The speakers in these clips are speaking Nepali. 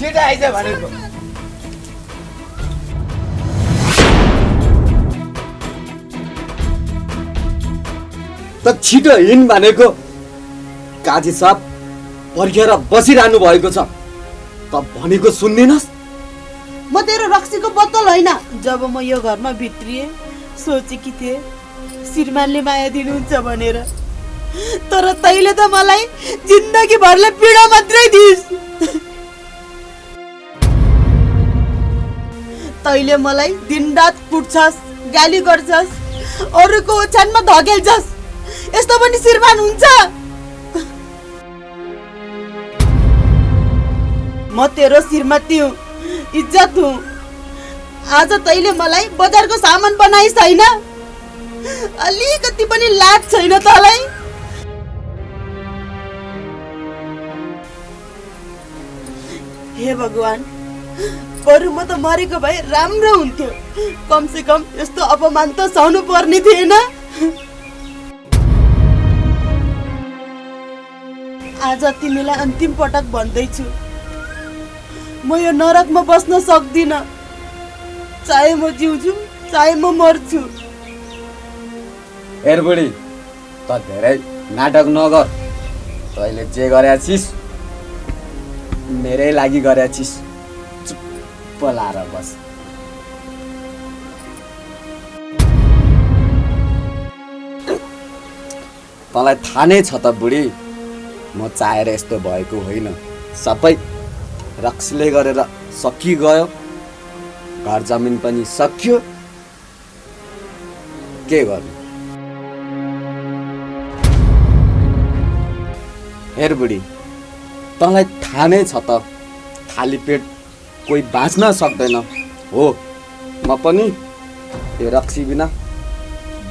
छिटो आइज भनेको। त छिटो हिँड भनेको। काजी साहब पर्खेर बसिरहनु भएको छ। त भनेको सुन्दिनस्? म तेरो रक्सीको बोतल होइन। जब म यो घरमा भित्रिएँ सोचेकी थिएँ श्रीमानले माया दिनुहुन्छ भनेर, तर तैले त मलाई जिन्दगी भरले पीडा मात्रै दिइस्। तैले मलाई दिनरात कुट्छस्, गाली गर्छस्, अरूको ओछ्यानमा धकेल्छस्। यस्तो पनि श्रीमान हुन्छ? म तेरो श्रीमती हुँ, इज्जत हुँ। आज तैले मलाई बजारको सामान बनाइस् हैन? अलिकति पनि लाज छैन तँलाई? हे भगवान, बरु म त मरेको भए राम्रो हुन्थ्यो। कम से कम यस्तो अपमान त सहनु पर्ने थिएन। आज तिमीलाई अन्तिम पटक भन्दैछु, म यो नरकमा बस्न सक्दिन। चाहे म जिउँछु चाहे म मर्छु। हेर बुढी, त धेरै नाटक नगर। तैँले जे गरेका छिस् मेरै लागि गरेका छिस्। चुप्प लाएर बस। तँलाई थाहा नै छ त बुढी, म चाहेर यस्तो भएको होइन। सबै रक्सीले गरेर सकिगयो। घर जमिन पनि सकियो। के गर्नु? हेर बुढी, तँलाई थाहा नै छ त खाली पेट कोही बाँच्न सक्दैन। हो, म पनि यो रक्सी बिना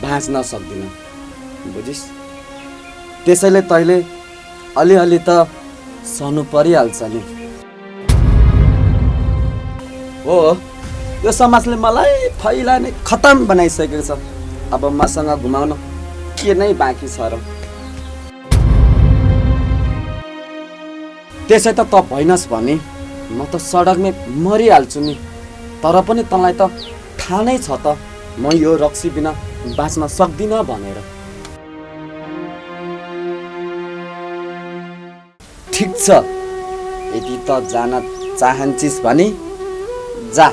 बाँच्न सक्दिनँ, बुझिस्? त्यसैले तैँले अलिअलि त सहनु परिहाल्छ नि। हो, यो समाजले मलाई फैलाने खतम बनाइसकेको छ। अब मसँग घुमाउन के नै बाँकी छ र? त्यसै त भइनस् भने म त सडकमै मरिहाल्छु नि। तर पनि तँलाई त थाहा नै छ त म यो रक्सी बिना बाँच्न सक्दिनँ भनेर। ठिक छ, यदि त जान चाहन्छिस् भने जा।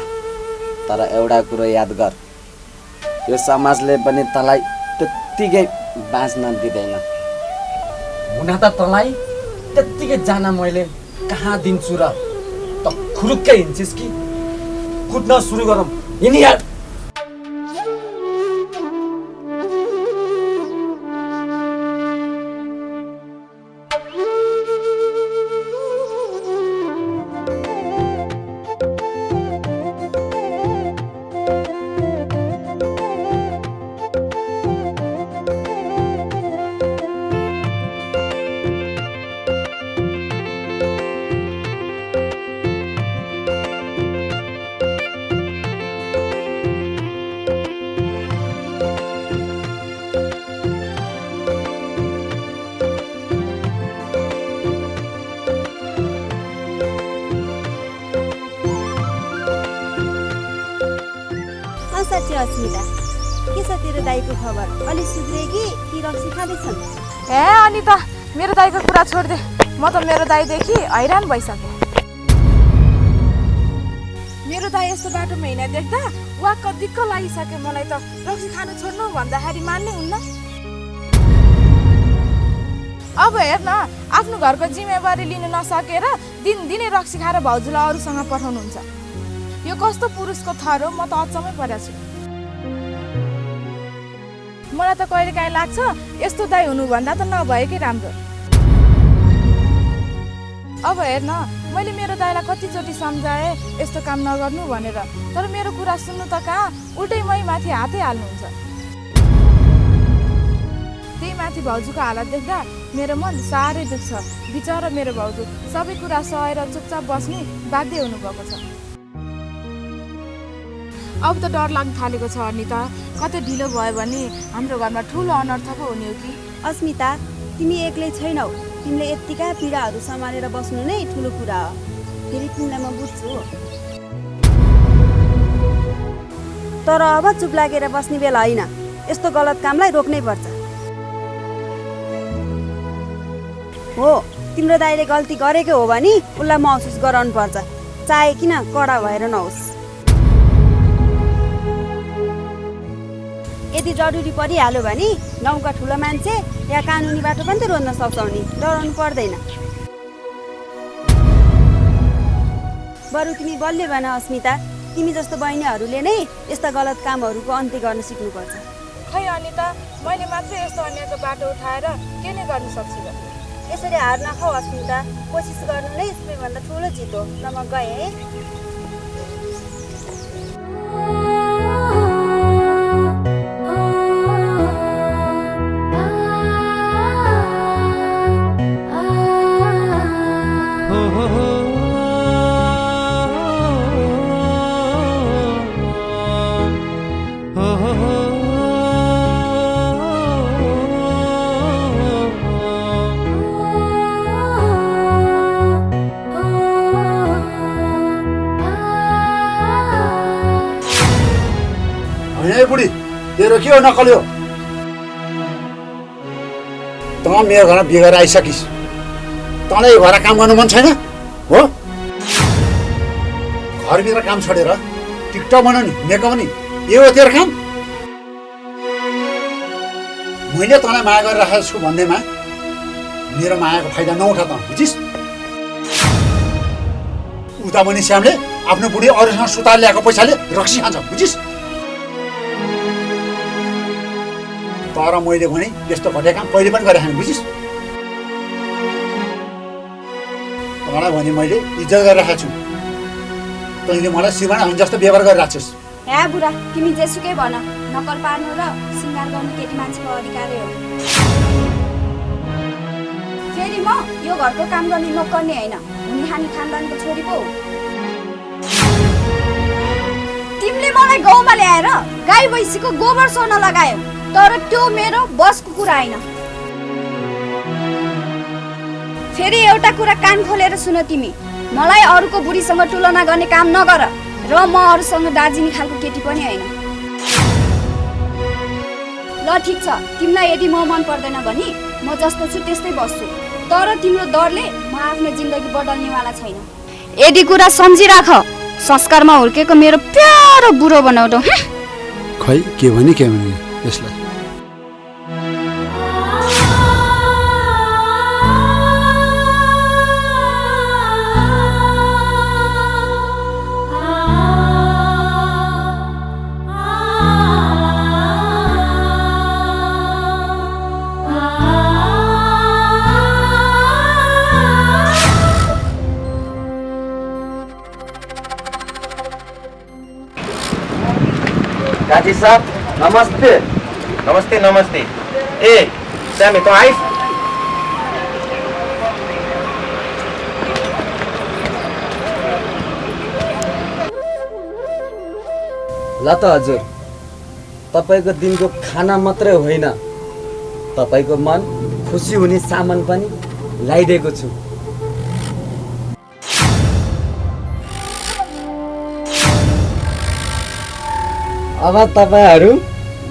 तर एउटा कुरो याद गर, यो समाजले पनि तँलाई त्यत्तिकै बाँच्न दिँदैन। हुन त तँलाई त्यत्तिकै जान मैले कहाँ दिन्छु र? त खुरुक्कै हिँड्छिस् कि कुट्न सुरु गरौँ? हिँड यार। साँच्ची अस्मिता, के छ तेरो दाइको खबर? अलि सुध्रे कि रक्सी खाँदैछन्? हे अनिता, मेरो दाइको कुरा छोड्दे। म त मेरो दाइदेखि हैरान भइसकेँ। मेरो दाइ यस्तो बाटोमा हिँड्दा देख्दा वाक्क दिक्क लागिसक्यो। मलाई त रक्सी खानु छोड्नु भन्दाखेरि मान्नै हुन्न। अब हेर न, आफ्नो घरको जिम्मेवारी लिन नसकेर दिनदिनै रक्सी खाएर भाउजूलाई अरूसँग पठाउनुहुन्छ। यो कस्तो पुरुषको थर हो? म त अचम्मै परेको छु। मलाई त कहिलेकाहीँ लाग्छ यस्तो दाइ हुनुभन्दा त नभएकै राम्रो। अब हेर न, मैले मेरो दाइलाई कतिचोटि सम्झाएँ यस्तो काम नगर्नु भनेर, तर मेरो कुरा सुन्नु त कहाँ, उल्टै मै माथि हातै हाल्नुहुन्छ। त्यही माथि भाउजूको हालत देख्दा मेरो मन साह्रै दुख्छ। बिचरा मेरो भाउजू सबै कुरा सहेर चुपचाप बस्ने बाध्य हुनुभएको छ। अब त डर लाग्न थालेको छ अनिता। कतै ढिलो भयो भने हाम्रो घरमा ठुलो अनर्थ पो हुने हो कि? अस्मिता, तिमी एक्लै छैनौ। तिमीले यत्तिका पीडाहरू सम्हालेर बस्नु नै ठुलो कुरा हो। फेरि तिमीलाई म बुझ्छु। तर अब चुप लागेर बस्ने बेला होइन, यस्तो गलत कामलाई रोक्नै पर्छ। हो, तिम्रो दाइले गल्ती गरेको हो भने उसलाई महसुस गराउनु पर्छ, चाहे किन कडा भएर नहोस्। यदि जरुरी परिहाल्यो भने गाउँका ठुलो मान्छे या कानुनी बाटो पनि त रोज्न सक्छौ नि, डराउनु पर्दैन। बरु तिमी बलियो भन अस्मिता, तिमी जस्तो बहिनीहरूले नै यस्ता गलत कामहरूको अन्त्य गर्न सिक्नुपर्छ। खै अनिता, मैले मात्रै यस्तो अन्यको बाटो उठाएर के नै गर्न सक्छु र? यसरी हार नखाऊ अस्मिता, कोसिस गर्नु नै सबैभन्दा ठुलो जित हो। ल म गएँ है। बुढी तेरो के हो नकल हो? त मेरो घरमा बिहे गरेर आइसकिस्, तँलाई यो घर काम गर्नु मन छैन हो? घरभित्र काम छोडेर टिकटक बनाउने, मेकअप नि, यो हो तेरो काम? मैले तँलाई माया गरिराखेको छु भन्दैमा मेरो मायाको फाइदा नउठा त, बुझिस्? उता पनि श्यामले आफ्नो बुढी अरूसँग सुतार ल्याएको पैसाले रक्सी खान्छ, बुझिस्? तर मैले भने यस्तो घटिया काम कहिले पनि गरेको छैन, बुझिस्? तँलाई भने मैले इज्जत गरिराखेको छु, तैँले मलाई श्रीमान जस्तो व्यवहार गरिरहेको छस्। हे बुढा, तिमी जेसुकै भन, नकल पार्नु र सिँगार गर्नु केटी मान्छेको अधिकारै हो। फेरि म यो घरको काम गर्ने नोकर्ने होइन, हुने खाने खानदानको छोरी पो हो। तिमीले मलाई गाउँमा ल्याएर गाई भैँसीको गोबर सोर्न लगायो, तर त्यो मेरो बसको कुरा होइन। फेरि एउटा कुरा कान खोलेर सुन, तिमी मलाई अरूको बुढीसँग तुलना गर्ने काम नगर, र म अरूसँग दार्जिलिङ खालको केटी पनि होइन। ल ठिक छ, तिमीलाई यदि म मन पर्दैन भने म जस्तो छु त्यस्तै बस्छु, तर तिम्रो डरले म आफ्नो जिन्दगी बदल्नेवाला छैन। यदि कुरा सम्झिराख, संस्कारमा हुर्केको मेरो प्यारो बुढो बनाउँदो। खै के भने यसलाई? काजी साहब नमस्ते। नमस्ते नमस्ते। ए स्यामी तँ आइस? ल त हजुर, तपाईँको दिनको खाना मात्रै होइन, तपाईँको मन खुसी हुने सामान पनि ल्याइदिएको छु। अब तपाईँहरू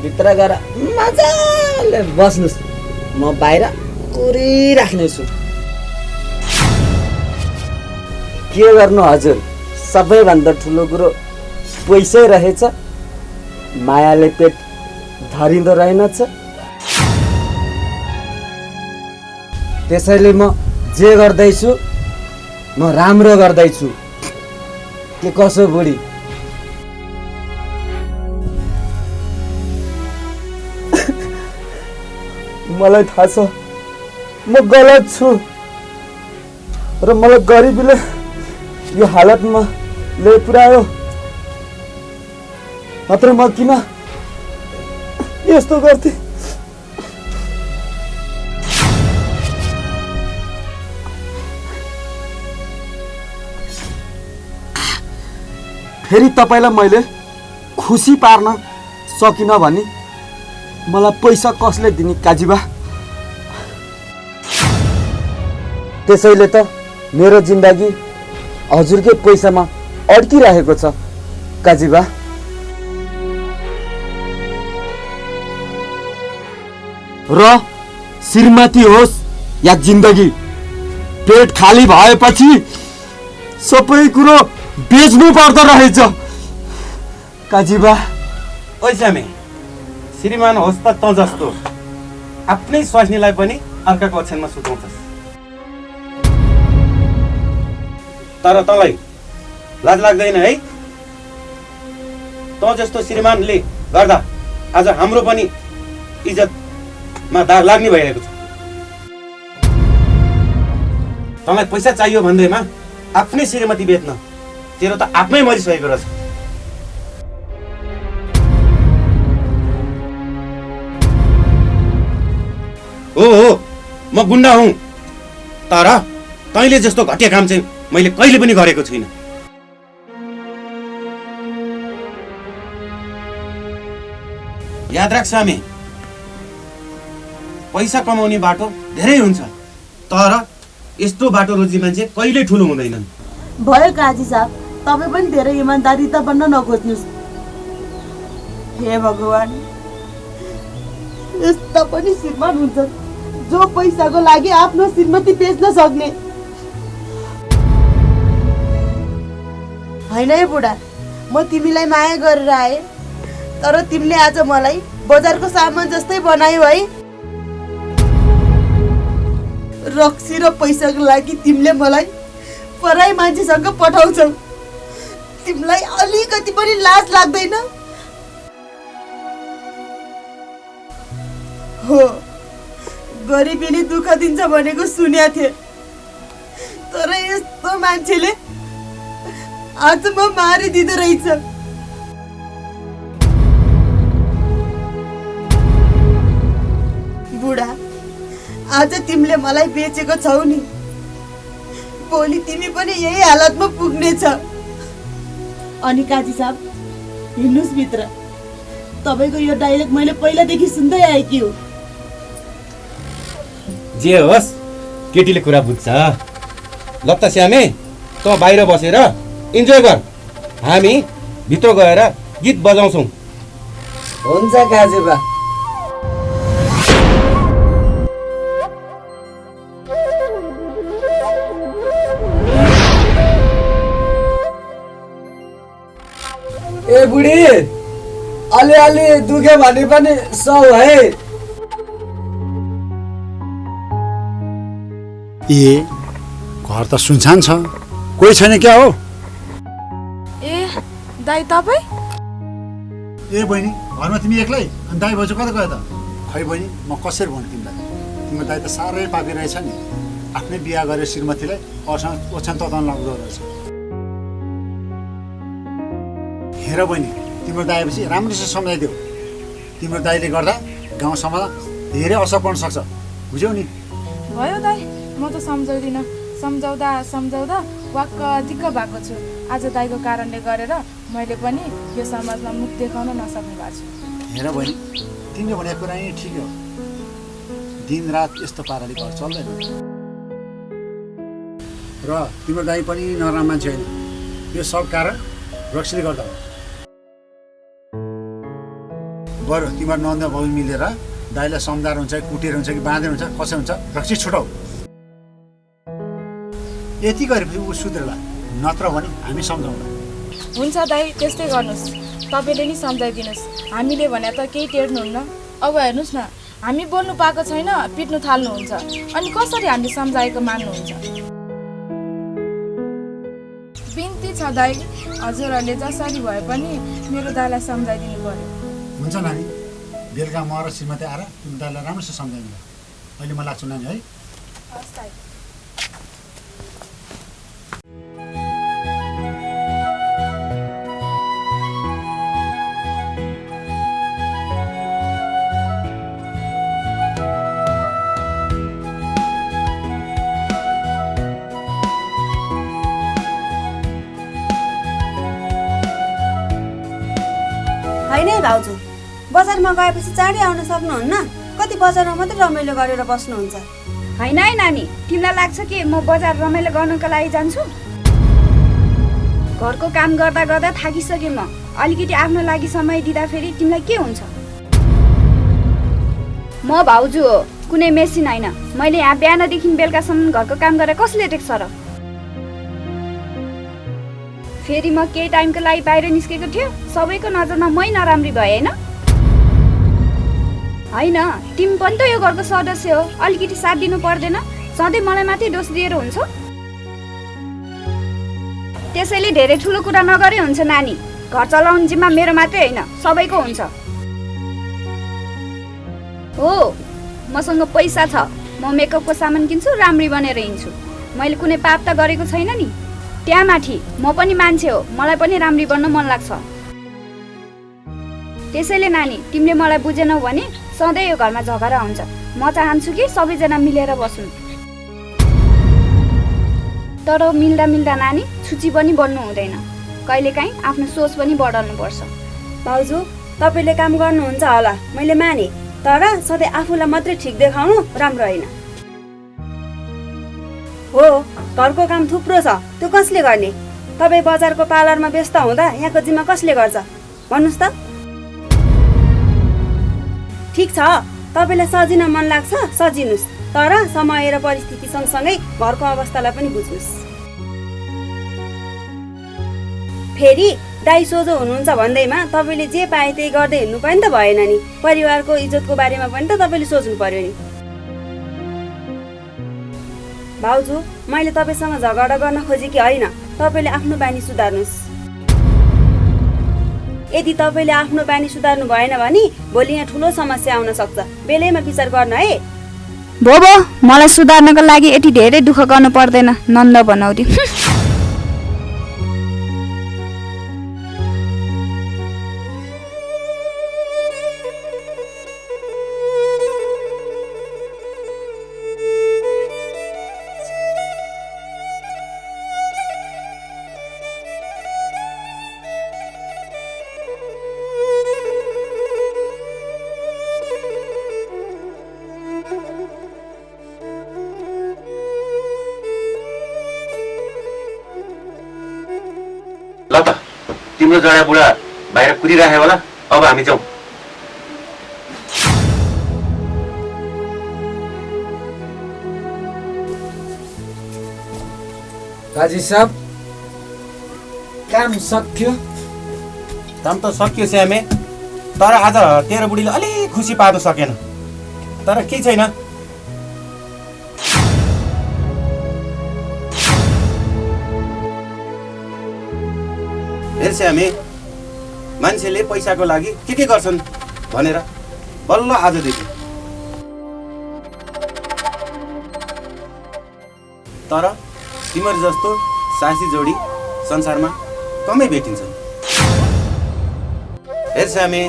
भित्र गएर मजाले बस्नुहोस्, म बाहिर कुरिराख्नेछु। के गर्नु हजुर, सबैभन्दा ठुलो कुरो पैसै रहेछ, मायाले पेट धरिँदो रहेनछ। त्यसैले म जे गर्दैछु म राम्रो गर्दैछु। के कसो बुढी? मलाई थाहा छ म गलत छु र मलाई गरिबीले यो हालतमा ल्याइ पुर्यायो, नत्र म किन यस्तो गर्थे? फेरि तपाईँलाई मैले खुसी पार्न सकिनँ भने मलाई पैसा कसले दिने काजीबा? त्यसैले त मेरो जिन्दगी हजुरकै पैसामा अड्किरहेको छ काजीबा। र श्रीमती होस् या जिन्दगी, पेट खाली भएपछि सबै कुरो बेच्नु पर्दो रहेछ काजीबा। ओइ स्यामे, श्रीमान होस् त तँ जस्तो आफ्नै स्वास्नीलाई पनि अर्काको ओछ्यानमा सुताउँछस्। तर तँलाई लाज लाग्दैन है? तँ जस्तो श्रीमानले गर्दा आज हाम्रो पनि इज्जतमा दाग लाग्ने भइरहेको छ। तँलाई पैसा चाहियो भन्दैमा आफ्नै श्रीमती बेच्न तेरो त आफ्नै मरिसकेको रहेछ। हो म गुन्डा हुँ, तर तैँले जस्तो घटिया काम चाहिँ मैले कहिले पनि गरेको छुइनँ। याद राख सामे, पैसा कमाउने बाटो धेरै हुन्छ, तर यस्तो बाटो रोजी मान्छे कहिले ठुलो हुँदैनन्। भयो काजी साहब, तपाईँ पनि धेरै इमान्दारी त बन्न नखोज्नुहोस्। हे भगवान, यस्ता पनि श्रीमान हुन्छ जो पैसाको लागि आफ्नो श्रीमती बेच्न सक्ने। होइन है बुढा, म तिमीलाई माया गरेर आएँ, तर तिमीले आज मलाई बजारको सामान जस्तै बनायौ है। रक्सी र पैसाको लागि तिमीले मलाई पराई मान्छेसँग पठाउँछौ। तिमीलाई अलिकति पनि लाज लाग्दैन? हो, गरिबीले दुःख दिन्छ भनेको सुनेको थिएँ, तर यस्तो मान्छेले आज म मारिदिँदो रहेछ। बुढा, आज तिमीले मलाई बेचेको छौ नि, भोलि तिमी पनि यही हालतमा पुग्नेछ। अनि काजी साहब, हिँड्नुहोस् भित्र। तपाईँको यो डायलग मैले पहिलादेखि सुन्दै आएकी हो। जे होस्, केटीले कुरा बुझ्छ। ल त श्यामे, तँ बाहिर बसेर इन्जोय गर, हामी भित्र गएर गीत बजाउँछौँ। हुन्छ काजीबा। ए बुढी, अलिअलि दुख्यो भने पनि सौ है। ए घर त सुनसान छ, कोही छैन क्या हो? ए दाइ, तपाईँ? ए बहिनी, घरमा तिमी एक्लै? अनि दाइ बोजू कता गयो त? खै बहिनी, म कसरी भन्नु तिमीलाई? तिम्रो दाइ त साह्रै पापी रहेछ नि, आफ्नै बिहा गरेर श्रीमतीलाई अरूसँग ओछ्यान तताउन लाग्दो रहेछ। हेर बहिनी, तिम्रो दाइपछि राम्रोसँग सम्झाइदेऊ। तिम्रो दाइले गर्दा गाउँ समाज धेरै असर पर्न सक्छ, बुझ्यौ नि? भयो दाइ, म त सम्झाउँदिनँ। सम्झाउँदा वाक्क दिक्क भएको छु। आज दाइको कारणले गरेर मैले पनि यो समाजमा मुख देखाउन नसक्ने भएको छु। हेर बहिनी, तिमीले भनेको कुरा नै ठिक हो। दिन रात यस्तो पाराले घर चल्दैन। र तिम्रो दाइ पनि नराम्रो मान्छे होइन, यो सब कारण रक्सीले गर्दा हो। बरु तिम्रो नन्द बाबु मिलेर दाइलाई सम्झाएर हुन्छ कि कुटेर हुन्छ कि बाँधेर हुन्छ, कसै हुन्छ, रक्सी छुटाऊ। यति गरेपछि ऊ सुध्रेला, नत्र भने हामी सम्झाउँला। हुन्छ दाइ, त्यस्तै गर्नुहोस्। तपाईँले नि सम्झाइदिनुहोस्। हामीले भने त केही टेर्नुहुन्न। अब हेर्नुहोस् न, हामी बोल्नु पाएको छैन, पिट्नु थाल्नुहुन्छ। अनि कसरी हामीले सम्झाएको मान्नुहुन्छ? बिन्ती छ दाइ, हजुरहरूले जसरी भए पनि मेरो दाइलाई सम्झाइदिनु पर्यो। हुन्छ नानी, बेलुका म र श्रीमती आएर तिम्रो दाइलाई राम्रोसँग सम्झाइदिनु। अहिले म लाग्छु नानी है। हस् दाइ। होइन है भाउजू, बजारमा गएपछि चाँडै आउन सक्नुहुन्न? कति बजारमा मात्रै रमाइलो गरेर बस्नुहुन्छ। होइन है नानी, तिमीलाई लाग्छ कि म बजार रमाइलो गर्नको लागि जान्छु? घरको काम गर्दा गर्दा थाकिसकेँ म। अलिकति आफ्नो लागि समय दिँदाखेरि तिमीलाई के हुन्छ? म भाउजू हो, कुनै मेसिन होइन। मैले यहाँ बिहानदेखि बेलुकासम्म घरको काम गरेर कसले देख्छ र? फेरि म केही टाइमको लागि बाहिर निस्केको थियो, सबैको नजरमा मै नराम्री भए होइन? तिमी पनि त यो घरको सदस्य हो, अलिकति साथ दिनु पर्दैन? सधैँ मलाई मात्रै दोष दिएर हुन्छ? त्यसैले धेरै ठुलो कुरा नगरे हुन्छ नानी। घर चलाउने जिम्मा मेरो मात्रै होइन, सबैको हुन्छ। हो, मसँग पैसा छ, म मेकअपको सामान किन्छु, राम्री बनेर हिँड्छु। मैले कुनै पाप त गरेको छैन नि। त्यहाँ माथि म पनि मान्छे हो, मलाई पनि राम्री बन्न मन लाग्छ। त्यसैले नानी, तिमीले मलाई बुझेनौ भने सधैँ यो घरमा झगडा हुन्छ। म चाहन्छु कि सबैजना मिलेर बसौँ। तर मिल्दा मिल्दा नानी छुची पनि बन्नु हुँदैन। कहिलेकाहीँ आफ्नो सोच पनि बढाल्नुपर्छ। भाउजू, तपाईँले काम गर्नुहुन्छ होला, मैले माने, तर सधैँ आफूलाई मात्रै ठिक देखाउनु राम्रो होइन। हो, घरको काम थुप्रो छ, त्यो कसले गर्ने? तपाईँ बजारको पार्लरमा व्यस्त हुँदा यहाँको जिम्मा कसले गर्छ भन्नुहोस् त? ठिक छ, तपाईँलाई सजिन मन लाग्छ सजिनुहोस्, तर समय र परिस्थिति सँगसँगै घरको अवस्थालाई पनि बुझ्नुहोस्। फेरि दाइ सोझो हुनुहुन्छ भन्दैमा तपाईँले जे पाए त्यही गर्दै हिँड्नु पनि त भएन नि। परिवारको इज्जतको बारेमा पनि त तपाईँले सोच्नु पर्यो नि। भाउजू, मैले तपाईँसँग झगडा गर्न खोजेकी होइन, तपाईँले आफ्नो बानी सुधार्नुहोस्। यदि तपाईँले आफ्नो बानी सुधार्नु भएन भने भोलि यहाँ ठुलो समस्या आउन सक्छ। बेलैमा विचार गर्न है। भो मलाई सुधार्नको लागि यति धेरै दुःख गर्नु पर्दैन, नन्द बनाउँदै। ल त, तिम्रो जडा बुढा बाहिर कुदिराख्यो होला, अब हामी जाउँ। काजी साहब, काम सक्यो? काम त सकियो श्यामे, तर आज तेरो बुढीले अलिक खुसी पार्नु सकेन। तर केही छैन, हेर श्यामे, मान्छेले पैसाको लागि के गर्छन् भनेर बल्ल आजदेखि। तर तिम्रो जस्तो सासी जोडी संसारमा कमै भेटिन्छन्। हेर श्यामे,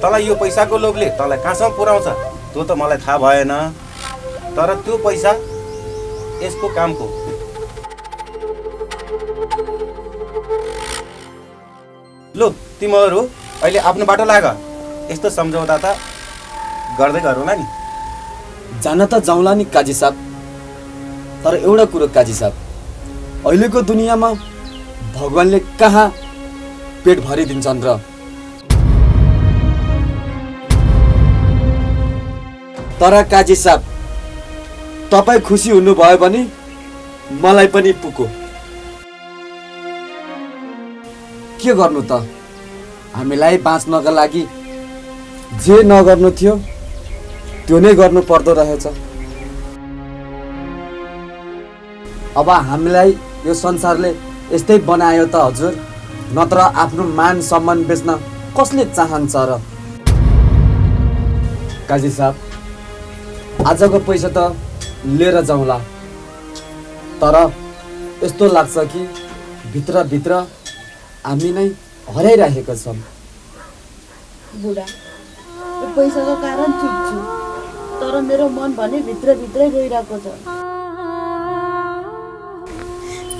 तँलाई यो पैसाको लोभले तँलाई कहाँसम्म पुर्याउँछ त्यो त मलाई थाहा भएन, तर त्यो पैसा यसको कामको। लो, तिमीहरू अहिले आफ्नो बाटो लाग। यस्तो सम्झौता त गर्दै गरौँला नि। जान त जाउँला नि काजी साहब, तर एउटा कुरो काजी साहब, अहिलेको दुनियाँमा भगवानले कहाँ पेट भरिदिन्छन् र? तर काजी साहब, तपाईँ खुसी हुनुभयो भने मलाई पनि पुग्यो। के गर्नु त, हामीलाई बाँच्नका लागि जे नगर्नु थियो त्यो नै गर्नु पर्दो रहेछ। अब हामीलाई यो संसारले यस्तै बनायो त हजुर, नत्र आफ्नो मान सम्मान बेच्न कसले चाहन्छ र? काजी साहब, आजको पैसा त लिएर जाउँला, तर यस्तो लाग्छ कि भित्रभित्र हामी नै हराइरहेका छौँ। बुढा, यो पैसाको कारण चुप छु, तर मेरो मन भने भित्रभित्रै गइरहेको छ।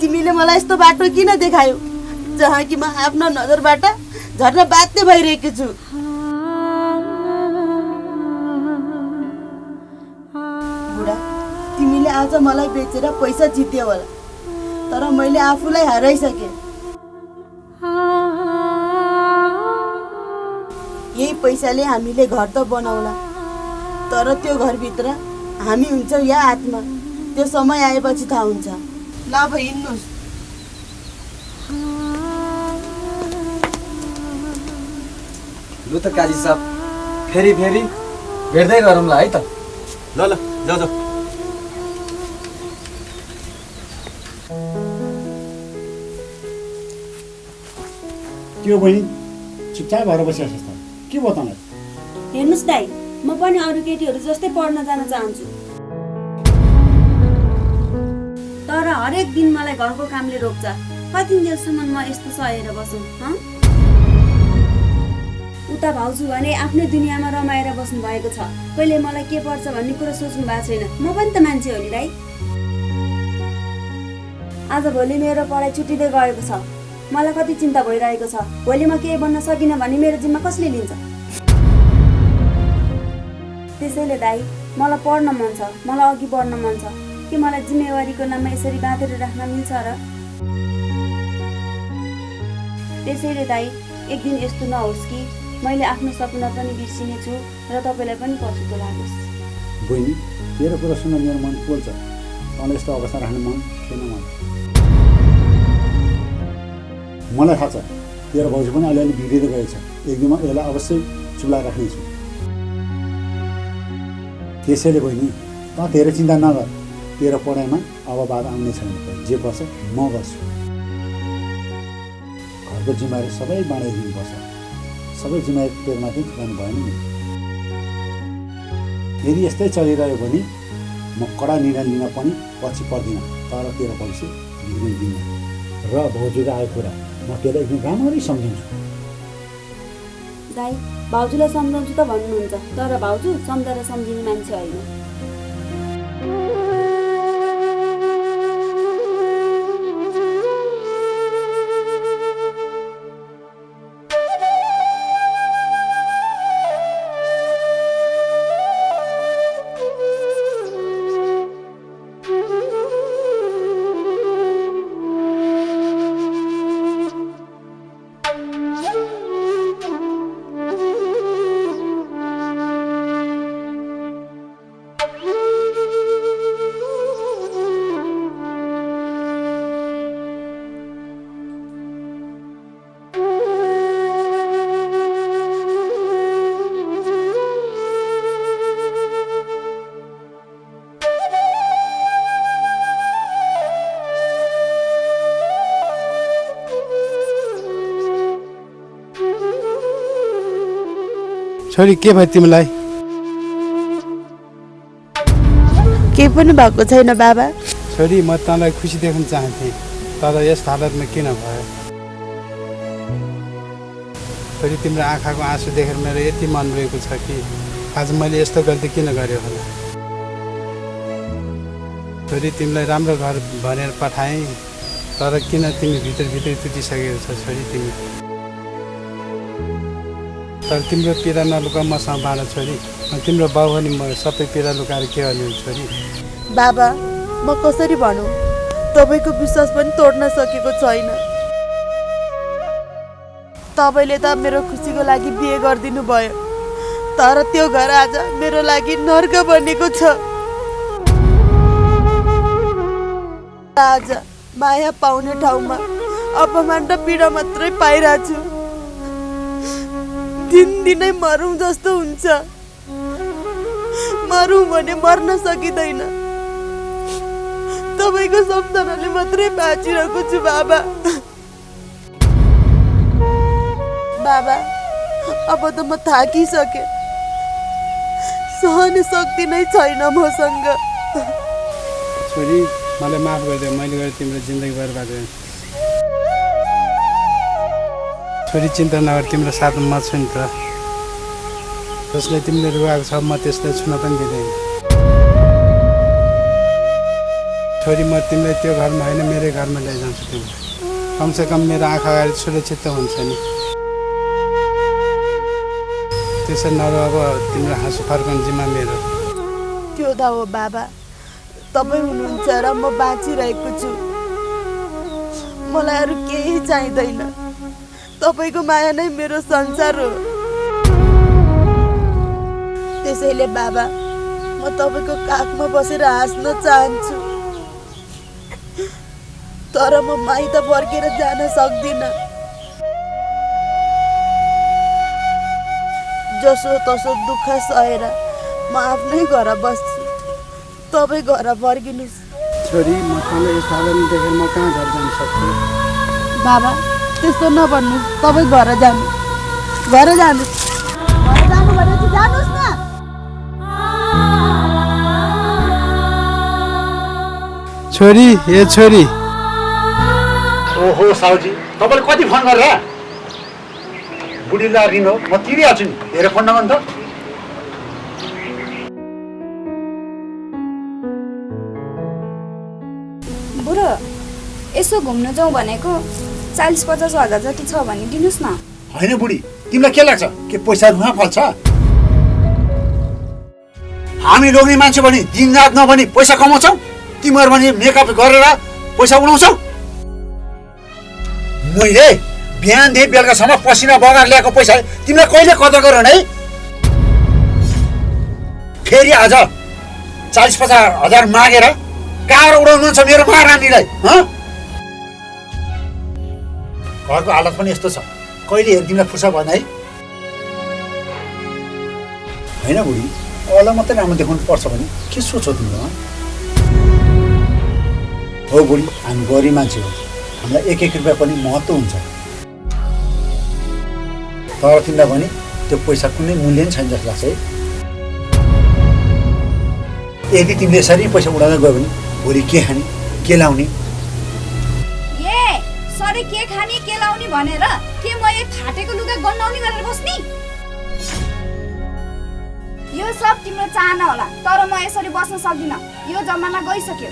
तिमीले मलाई यस्तो बाटो किन देखायौ जहाँ कि म आफ्नो नजरबाट झर्न बाध्य भइरहेको छु? बुढा, तिमीले आज मलाई बेचेर पैसा जित्यो होला, तर मैले आफूलाई हराइसकेँ। यही पैसाले हामीले घर त बनाउला, तर त्यो घरभित्र हामी हुन्छौँ या आत्मा, त्यो समय आएपछि थाहा हुन्छ। ल अब हिँड्नुहोस्। लु त काजी साहब, फेरि भेट्दै गरौँला है त। ल ल जाऊ जाऊ। के हो बहिनी, चुपचाप भएर बसिरहेको छ त, के बताउनु? हेर्नुहोस् दाइ, म पनि अरू केटीहरू जस्तै पढ्न जान चाहन्छु, तर हरेक दिन मलाई घरको कामले रोक्छ। कतिन्जेलसम्म म यस्तो सहेर बसौँ? उता भाउजू भने आफ्नै दुनियाँमा रमाएर बस्नु भएको छ, कहिले मलाई के पर्छ भन्ने कुरा सोच्नु भएको छैन। म पनि त मान्छे हो नि दाइ। आजभोलि मेरो पढाइ छुट्टिँदै गएको छ, मलाई कति चिन्ता भइरहेको छ। भोलि म केही बन्न सकिनँ भने मेरो जिम्मा कसले लिन्छ? त्यसैले दाइ, मलाई पढ्न मन छ, मलाई अघि बढ्न मन छ। के मलाई जिम्मेवारीको नाममा यसरी बाँधेर राख्न मिल्छ र? त्यसैले दाइ, एक दिन यस्तो नहोस् कि मैले आफ्नो सपना पनि बिर्सिने छु र तपाईँलाई पनि पछुतो लागोस्। बहिनी, तेरो कुरा सुन्न मेरो मन पोल्छ। तँलाई यस्तो अवस्था राख्ने मन थिएन मलाई थाहा छ। तेरो भाउजू पनि अलिअलि बिग्रिँदै गएको छ। एक दिनमा यसलाई अवश्य चुला राख्नेछु। त्यसैले बहिनी, त धेरै चिन्ता नगर। तेरो पढाइमा अब बाधा आउने छैन। जे पर्छ म गर्छु। घरको जिम्मेवारी सबै बाँडाइदिनुपर्छ। सबै जिम्मेवारी तेरोमाथि थुकाउनु भएन नि। यदि यस्तै चलिरह्यो भने म कडा निर्णय लिन पनि पछि पर्दिनँ, तर तेरो भविष्य बिग्रिँदिनँ। र भाउजूको आएको कुरा म त्यसलाई एकदम राम्ररी सम्झिन्छु। दाइ, भाउजूलाई सम्झाउँछु त भन्नुहुन्छ, तर भाउजू सम्झाएर सम्झिने मान्छे होइन। छोरी, के भयो तिमीलाई? केही पनि भएको छैन बाबा। छोरी, म तँलाई खुसी देख्न चाहन्थेँ, तर यस हालतमा किन भयो? छोरी, तिम्रो आँखाको आँसु देखेर मेरो यति मन रोएको छ कि आज मैले यस्तो गल्ती किन गरेँ होला। छोरी, तिमीलाई राम्रो घर भनेर पठाएँ, तर किन तिमी भित्र टुटिसकेको छ? छोरी, तिमी तर तिम्रो पीडा नलुका मसँग बाँड छोरी। तिम्रो बाउ पनि म सबै पीडा लुकाएर के गर्ने छोरी? बाबा, म कसरी भनौँ? तपाईँको विश्वास पनि तोड्न सकेको छैन। तपाईँले त मेरो खुसीको लागि बिहे गरिदिनु भयो, तर त्यो घर आज मेरो लागि नर्क बनेको छ। आज माया पाउने ठाउँमा अपमान र पीडा मात्रै पाइरहेको छु। दिनदिनै मरौँ जस्तो हुन्छ। मरौँ भने मर्न सकिँदैन। तपाईँको सम्झनाले मात्रै बाँचिरहेको छु बाबा। बाबा, अब त म थाकिसकेँ। सहने शक्ति नै छैन मसँग। छोरी, मलाई माफ गरिदियो, मैले गरेँ तिम्रो जिन्दगी बर्बाद गरेँ। छोरी, चिन्ता नगर, तिम्रो साथमा म छु नि त। जसले तिमीले रुवाएको छ म त्यसलाई छुन पनि दिँदैन। छोरी, म तिमीलाई त्यो घरमा होइन मेरै घरमा लैजान्छु। तिमीलाई कमसेकम मेरो आँखा अगाडि सुरक्षित त हुन्छ नि। त्यसरी नरो, अब तिम्रो हाँसो फर्काउने जिम्मा मेरो। त्यो त हो बाबा, तपाईँ हुनुहुन्छ र म बाँचिरहेको छु। मलाई अरू केही चाहिँदैन। तपाईँको माया नै मेरो संसार हो। त्यसैले बाबा, म तपाईँको काखमा बसेर हाँस्न चाहन्छु, तर म माइत फर्केर जान सक्दिनँ। जसो तसो दुःख सहेर म आफ्नै घर बस्छु, तपाईँ घर फर्किनुहोस्। छोरी, म तँलाई यस्तो हालतमा देखेर म कहाँ घर जान सक्छु? बाबा, त्यस्तो नभन्नु। तपाईँ घर जानु, घर जानुहोस्। घर जानु भनेपछि जानुहोस् न। छोरी, ए छोरी। ओहो साउजी, तपाईँले कति फोन गरेर? बुढीलाई ऋण हो, म तिरिहाल्छु नि। हेरेर फोन नगर्नु त। बुढो, यसो घुम्न जाउँ भनेको 40-50 हजार जति छ भने दिनुहोस् न। होइन बुढी, तिमीलाई के लाग्छ के पैसा रुखमा फल्छ? हामी लोग्ने मान्छे भने दिनरात नभनी पैसा कमाउँछौ, तिमीहरू भने मेकअप गरेर पैसा उडाउँछौ। मैले बिहानदेखि बेलुकासम्म पसिना बगाएर ल्याएको पैसा तिमीलाई कहिले कदर गर है? फेरि आज 40-50 हजार मागेर कहाँ उडाउनुहुन्छ मेरो महारानीलाई? घरको हालत पनि यस्तो छ, कहिले हेर तिमीलाई फुर्सद भएन है? होइन बुढी, अरूलाई मात्रै राम्रो देखाउनु पर्छ भने के सोच्छौ तिमीलाई? हो बुढी, हामी गरिब मान्छे हो, हामीलाई एक रुपियाँ पनि महत्त्व हुन्छ। तर तिमीलाई भने त्यो पैसा कुनै मूल्य नै छैन जस्तो लाग्छ है। यदि तिमीले यसरी पैसा उडाउँदै गयो भने भोलि के खाने, के लाउने? सरी, के खाने के लाउने भनेर के म एक फाटेको लुगा गन्नाउने गरेर बस्ने? यो सब तिम्रो चाहना होला, तर म यसरी बस्न सक्दिनँ। यो जमाना गइसक्यो।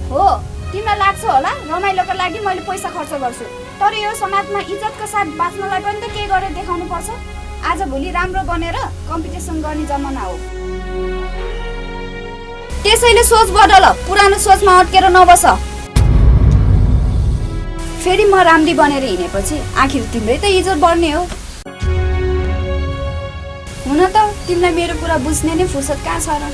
हो, तिमीलाई लाग्छ होला रमाइलोको लागि मैले पैसा खर्च गर्छु, तर यो समाजमा इज्जतको साथ बाँच्नलाई पनि त केही गरेर देखाउनु पर्छ। आजभोलि राम्रो बनेर कम्पिटिसन गर्ने जमाना हो। त्यसैले सोच बदल, पुरानो सोचमा अड्केर नबस। फेरि म राम्री बनेर हिँडेपछि आखिर तिम्रै त इज्जत बढ्ने हो। हुन त तिमीलाई मेरो कुरा बुझ्ने नै फुर्सद कहाँ छ र?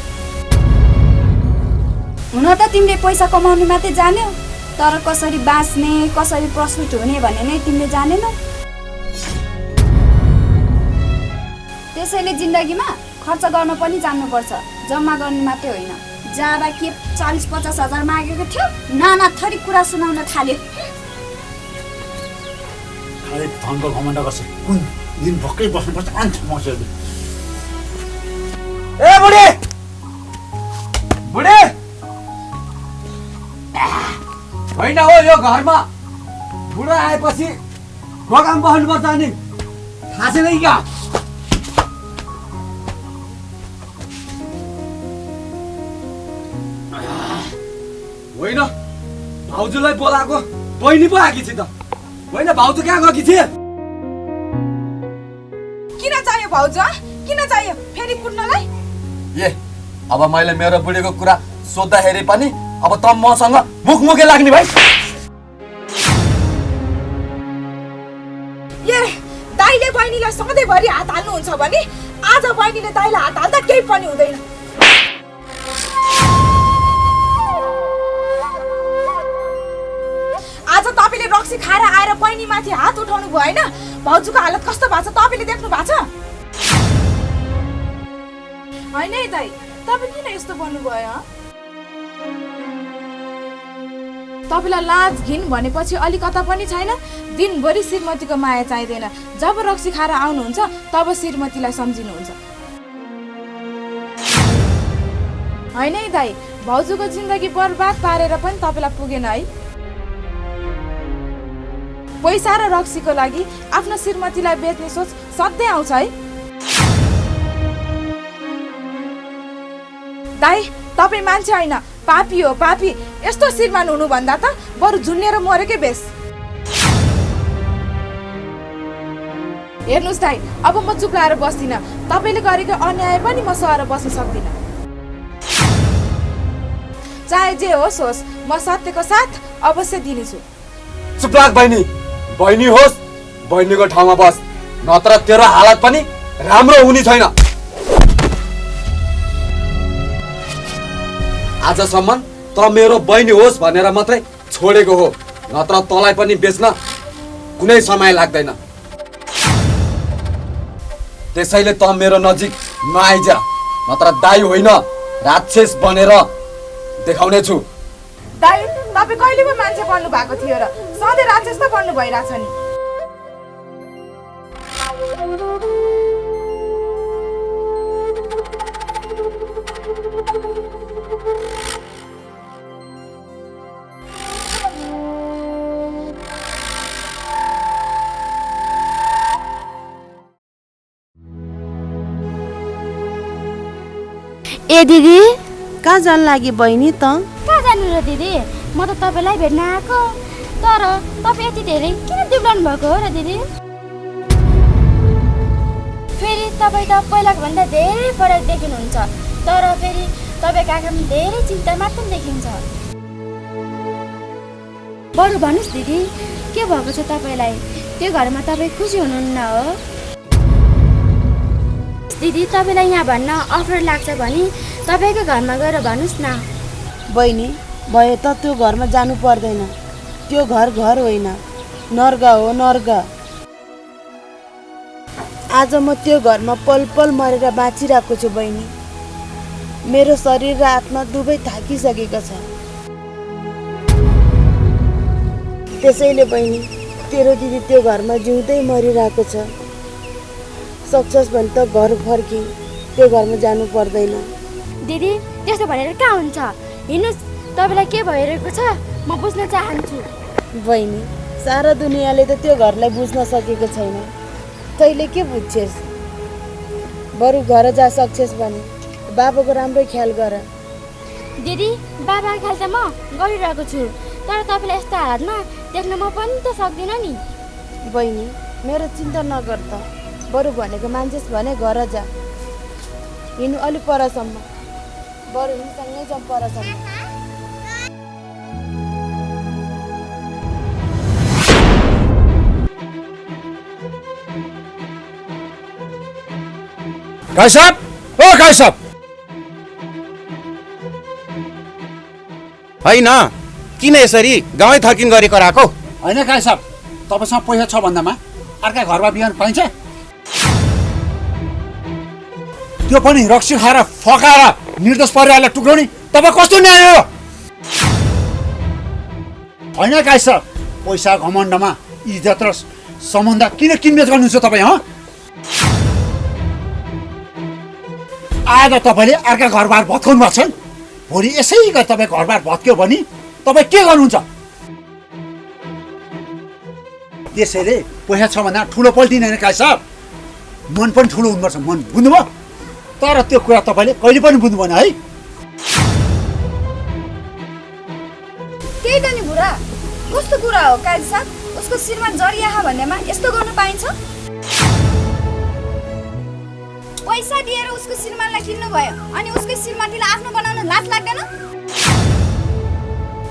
हुन त तिमीले पैसा कमाउनु मात्रै जान्यौ, तर कसरी बाँच्ने, कसरी प्रस्तुत हुने भन्ने नै तिमीले जानेनौ। त्यसैले जिन्दगीमा खर्च गर्न पनि जान्नुपर्छ, जम्मा गर्नु मात्रै होइन। जाँदा के 40-50 हजार मागेको थियो, नाना थरी कुरा सुनाउन थाल्यो। खालि धनको घमण्ड गर्छ, कुन दिन भक्कै बस्नुपर्छ अन्त मसले। ए बुढी, बुढी होइन हो, यो घरमा बुढो आएपछि बगान बस्नुपर्छ नि, थाहा छैन क्या? होइन, भाउजूलाई बोलाएको बहिनी पो आएकी छ त। होइन, भाउजू कहाँ गएकी थिए? किन चाहियो भाउजू? किन चाहियो फेरि कुट्नलाई? ए, अब मैले मेरो बुढीको कुरा सोद्धाखेरि पनि अब त मसँग मुखमुखे लाग्ने भाइ। ए, दाइले बहिनीलाई सधैँभरि हात हाल्नुहुन्छ भने आज बहिनीले दाइलाई हात हाल्दा केही पनि हुँदैन। आज तपाईँले रक्सी खाएर आएर बहिनीमाथि हात उठाउनु भएन? भाउजूको हालत कस्तो भएको छ तपाईँले देख्नु भएको छ? होइन है दाइ, तपाईँ किन यस्तो भन्नुभयो? तपाईँलाई लाज घिन भनेपछि अलिकता पनि छैन? दिनभरि श्रीमतीको माया चाहिँदैन, जब रक्सी खाएर आउनुहुन्छ तब श्रीमतीलाई सम्झिनुहुन्छ। होइन है दाइ, भाउजूको जिन्दगी बर्बाद पारेर पनि तपाईँलाई पुगेन है? पैसा र रक्सीको लागि आफ्नो श्रीमतीलाई बेच्ने सोच सधैँ आउँछ है? दाइ, तपाईँ मान्छे होइन, पापी हो पापी। यस्तो श्रीमान हुनुभन्दा त बरु झुन्नेर मरेकै बेस। हेर्नुहोस् दाइ, अब म चुप लाएर बस्दिनँ। तपाईँले गरेको अन्याय पनि म सहेर बस्न सक्दिनँ। चाहे जे होस् होस् म सत्यको साथ अवश्य दिनेछु। चुप लाग बहिनी, बहिनी होस् बहिनीको ठाउँमा बस, नत्र तेरो हालत पनि राम्रो हुने छैन। आजसम्म त मेरो बहिनी होस् भनेर मात्रै छोडेको हो, नत्र तँलाई पनि बेच्न कुनै समय लाग्दैन। त्यसैले त मेरो नजिक नआइज, नत्र दाइ होइन राक्षस बनेर देखाउने छु। दाइ तपाईँ कहिले पो मान्छे बन्नु भएको थियो र सधैँ राक्षस त बन्नु भइरहेछ नि। ए दिदी, कहाँ जान लागि बहिनी त? कहाँ जानु र दिदी? म त तपाईँलाई भेट्न आएको, तर तपाईँ यति धेरै किन दुब्लाउनु भएको हो र दिदी? फेरि तपाईँ त पहिलाको भन्दा धेरै फरक देखिनुहुन्छ, तर फेरि तपाईँको आँखामा धेरै चिन्ता मात्र देखिन्छ। बरु भन्नुहोस् दिदी, के भएको छ तपाईँलाई? त्यो घरमा तपाईँ खुसी हुनुहुन्न हो? दिदी, तपाईँलाई यहाँ भन्न अप्ठ्यारो लाग्छ भने तपाईँको घरमा गएर भन्नुहोस् न। बहिनी, भए त त्यो घरमा जानु पर्दैन। त्यो घर घर होइन, नर्ग हो नर्ग। आज म त्यो घरमा पल पल मरेर बाँचिरहेको छु बहिनी। मेरो शरीर र आत्मा दुवै थाकिसकेको छ। त्यसैले बहिनी, तेरो दिदी त्यो घरमा जिउँदै मरिरहेको छ। सक्छस् भने त घर फर्की, त्यो घरमा जानु पर्दैन। दिदी, त्यस्तो भनेर कहाँ हुन्छ? हिँड्नुहोस्, तपाईँलाई के भइरहेको छ म बुझ्न चाहन्छु। बहिनी, सारा दुनियाँले त त्यो घरलाई बुझ्न सकेको छैन, तैँले के बुझ्छेस्? बरु घर जा सक्छेस् भने बाबाको राम्रो ख्याल गर। दिदी, बाबाको ख्याल त म गरिरहेको छु, तर तपाईँलाई यस्तो हालतमा देख्न म पनि त सक्दिनँ नि। बहिनी, मेरो चिन्ता नगर त, बरु भनेको मान्छेस् भने घर जा। हिँड्नु अलिक परसम्म, बरु हिँड्सँगै जाउँ परसम्म। गाई साहब, ओ गाई साहब, होइन किन यसरी गाउँ थर्किन गरेको राखो? होइन गाई साहब, तपाईँसँग पैसा छ भन्दामा अर्का घरमा बिहान पाइन्छ? त्यो पनि रक्सी खाएर फकाएर निर्दोष परिवारलाई टुक्राउने तपाईँ कस्तो न्याय हो? होइन गाई साहब, पैसा घमण्डमा इज्जत र सम्बन्ध किन किनबेच गर्नुहुन्छ तपाईँ? आज तपाईँले अर्का घरबार भत्काउनु भएको छ, भोलि यसै गरी तपाईँ घरबार भत्क्यो भने तपाईँ के गर्नुहुन्छ? त्यसैले पैसा छ भन्दा ठुलो पल्टिँदैन गाई साहब, मन पनि ठुलो हुनुपर्छ, मन बुझ्नुभयो? तर त्यो कुरा तपाईँले कहिले पनि बुझ्नु भएन है। त्यही त नि बुढा, कस्तो कुरा हो काजी साहब? उसको श्रीमान जरिया भन्नेमा यस्तो गर्नु पाइन्छ? पैसा दिएर उसको श्रीमानलाई किन्नु भयो अनि उसको श्रीमतीलाई आफ्नो बनाउन लाज लाग्दैन?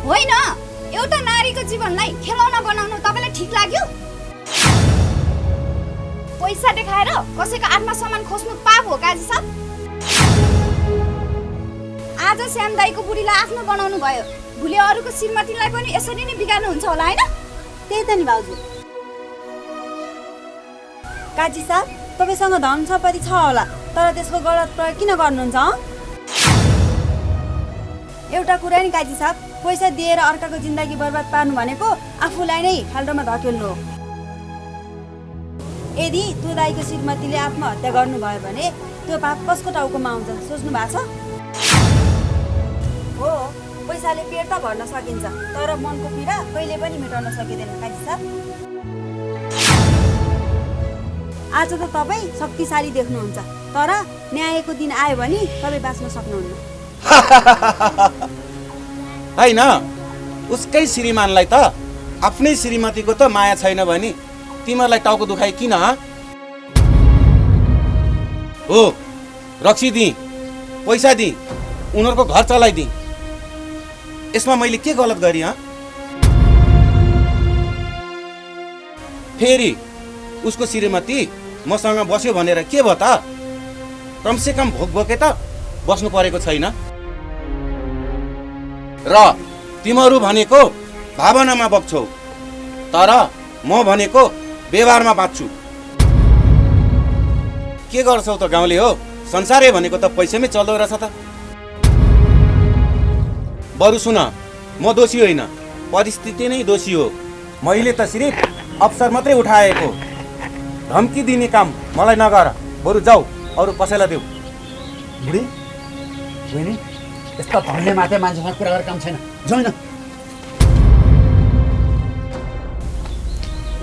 होइन, एउटा नारीको जीवनलाई खेलौना बनाउनु तपाईँलाई ठिक लाग्यो? पैसा देखाएर कसैको आत्मा सम्मान खोज्नु पाप हो काजी साहब? आज श्याम दाईको बुढीलाई आफ्नो बनाउनु भयो, भोलि अरूको श्रीमतीलाई पनि यसरी नै बिगार्नुहुन्छ होला होइन? त्यही त नि भाउजू। काजी साहब, तपाईँसँग धन सम्पत्ति छ होला, तर त्यसको गलत प्रयोग किन गर्नुहुन्छ? एउटा कुरा नि काजी साहब, पैसा दिएर अर्काको जिन्दगी बर्बाद पार्नु भनेको आफूलाई नै खाल्डोमा धकेल्नु हो। यदि त्यो दाईको श्रीमतीले आत्महत्या गर्नुभयो भने त्यो पाप कसको टाउकोमा आउँछ सोच्नु भएको छ? हो, पैसाले पेट त भर्न सकिन्छ, तर मनको पीडा कहिले पनि मेटाउन सकिँदैन काजी साहब। आज त तपाईँ शक्तिशाली देख्नुहुन्छ, तर न्यायको दिन आयो भने तपाईँ बाँच्न सक्नुहुन्न। होइन, उसकै श्रीमानलाई त आफ्नै श्रीमतीको त माया छैन भने तिमीहरूलाई टाउको दुखाइ किन? हो, रक्सी दिँ, पैसा दिँ, उनीहरूको घर चलाइदिँ, यसमा मैले के गलत गरेँ हँ? फेरि उसको श्रीमती मसँग बस्यो भनेर के भयो त? कमसेकम भोक बोके त बस्नु परेको छैन। र तिमीहरू भनेको भावनामा बग्छौ, तर म भनेको व्यवहारमा बाँच्छु। के गर्छौ त गाउँले हो? संसारै भनेको त पैसामै चल्दो रहेछ त। बरु सुन, म दोषी होइन, परिस्थिति नै दोषी हो। मैले त सिर्फ अवसर मात्रै उठाएको। धम्की दिने काम मलाई नगर, बरु जाऊ अरू कसैलाई देऊ। बुढी बहिनी, यस्ता धनले मात्रै मान्छेसँग कुरा गरेर काम छैन, जाउँ न।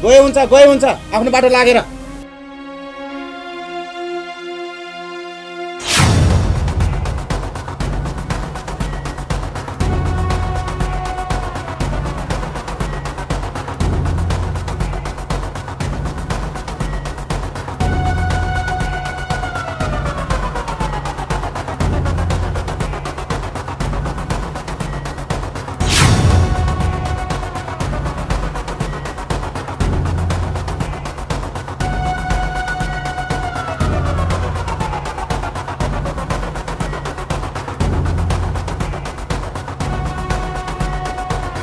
गए हुन्छ आफ्नो बाटो लागेर।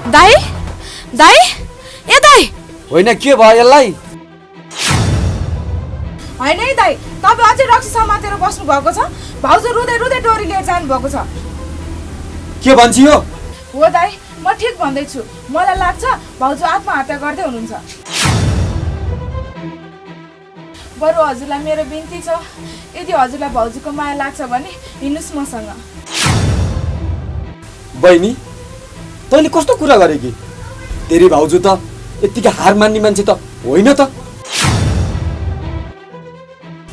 दाई दाई ए दाई होइन के भयो यसलाई? होइन है दाई, तपाईँ अझै रक्सी समातेर बस्नु भएको छ। भाउजू रुँदै रुँदै डोरी लिएर जानु भएको छ। के भन्छ यो? हो दाई, म ठिक भन्दैछु। मलाई लाग्छ भाउजू आत्महत्या गर्दै हुनुहुन्छ। बरु हजुरलाई मेरो बिन्ती छ, यदि हजुरलाई भाउजूको माया लाग्छ भने हिँड्नुहोस् मसँग। बहिनी, तैँले कस्तो कुरा गरे कि? तेरी भाउजू त यत्तिकै हार मान्ने मान्छे त होइन त।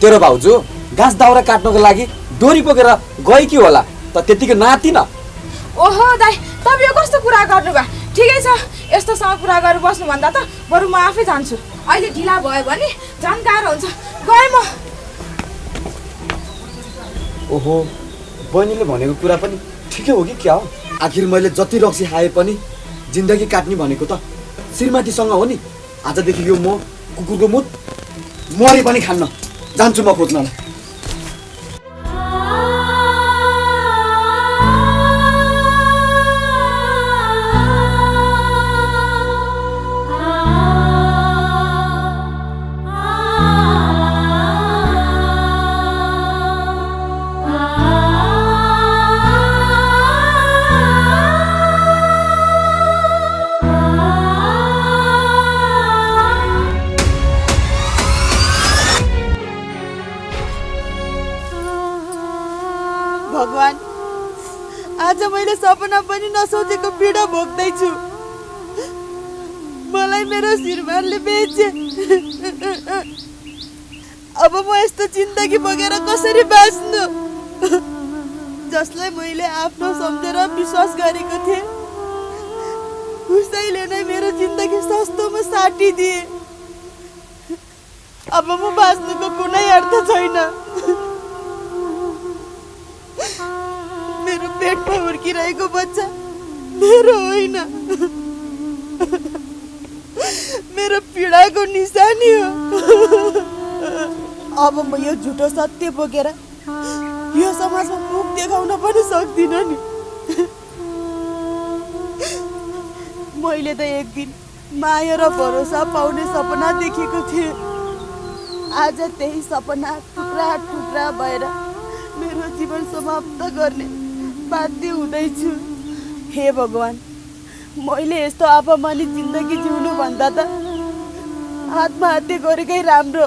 तेरो भाउजू घाँस दाउरा काट्नको लागि डोरी बोकेर गए कि होला त, त्यतिकै नाति न। ओहो दाई, तपाईँ यो कस्तो कुरा गर्नुभयो? ठिकै छ, यस्तोसँग कुरा गरेर बस्नुभन्दा त बरु म आफै जान्छु। अहिले ढिला भयो भने झन् गाह्रो हुन्छ। गएँ म। ओहो, बहिनीले भनेको कुरा पनि ठिकै हो कि क्या हो? आखिर मैले जति रक्सी खाए पनि जिन्दगी काट्ने भनेको त श्रीमतीसँग हो नि। आजदेखि यो म कुकुरको मुत मरे पनि खान्न। जान्छु म खोज्नलाई। भगवान, आज मैले सपना पनि नसोचेको पीडा भोग्दैछु। मलाई मेरो श्रीमानले बेचे। अब म यस्तो जिन्दगी बोकेर कसरी बाँच्नु? जसलाई मैले आफ्नो सम्झेर विश्वास गरेको थिएँ, उसैले नै मेरो जिन्दगी सस्तोमा साटिदिए। अब म बाँच्नुको कुनै अर्थ छैन। मेरो पेटमा हुर्किरहेको बच्चा मेरो होइन, मेरो पीडाको निशानी हो। अब म यो झुटो सत्य बोकेर यो समाजमा मुख देखाउन पनि सक्दिनँ नि। मैले त एक दिन माया र भरोसा पाउने सपना देखेको थिएँ। आज त्यही सपना टुक्रा टुक्रा भएर मेरो जीवन समाप्त गर्ने बाध्य हुँदैछु। हे भगवान, मैले यस्तो अपमानित जिन्दगी जिउनु भन्दा त आत्महत्या गरेकै राम्रो।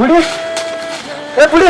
बुढी ए बुढी